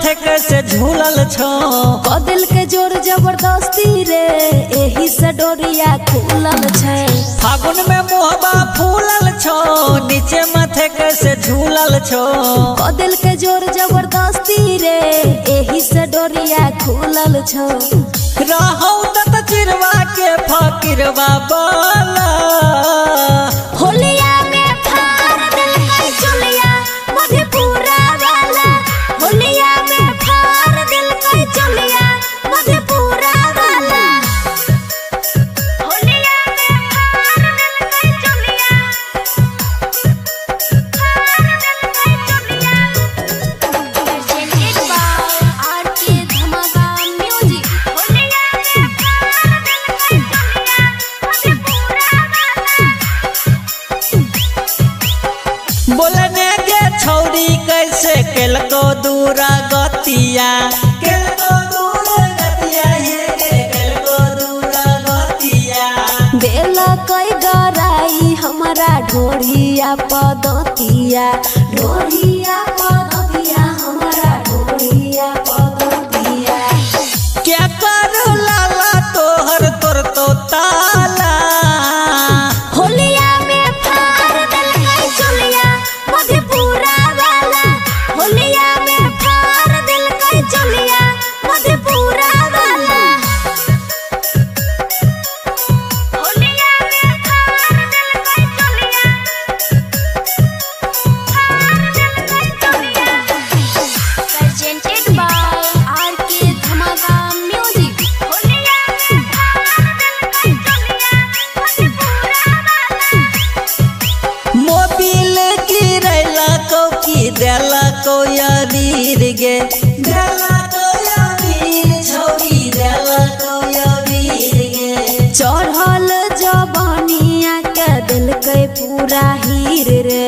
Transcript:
माथे कैसे झूलल छो। कदिल के जोर जबरदस्ती रे एही से डोरिया खुलल छै। फागुन में मुहबा फूलल छो, नीचे माथे कैसे झूलल छो। कदिल के जोर जबरदस्ती रे एही से डोरिया खुलल छो। रहौ तत चिरवा के फकीरवा बाला। होलिया में फाड़ देलकै चोलिया मधेपुरा वाला। होलिया में फाड़ देलकै चोलिया मधेपुरा वाला। होलिया में फाड़ देलकै चोलिया, फाड़ देलकै चोलिया। Presented by RK Dhamaka Music। होलिया में फाड़ देलकै चोलिया मधेपुरा वाला। बोलने के छौरी कैसे केलको दूरा गतिया, केलको दूरा गतिया ये गे केलको दूरा गतिया। देलकै गराई हमरा ढोरिया पदतिया, ढोरिया पदतिया हमरा ढोरिया पदतिया। क्या करू लाला तोहर तोर तो ताला। होलिया में फाड़ देलकै चोलिया मधेपुरा वाला। होलिया में फाड़ देलकै चोलिया मधेपुरा वाला। होलिया में फाड़ देलकै चोलिया, फाड़ देलकै चोलिया। Presented by RK Dhamaka Music। होलिया में फाड़ देलकै चोलिया मधेपुरा वाला। मोबिल गिरैला को की देला को यारीर गे, देला को यारीर छौरी देला को यारीर गे। चढ़ल जवानिया के देलकै पूरा हीर रे,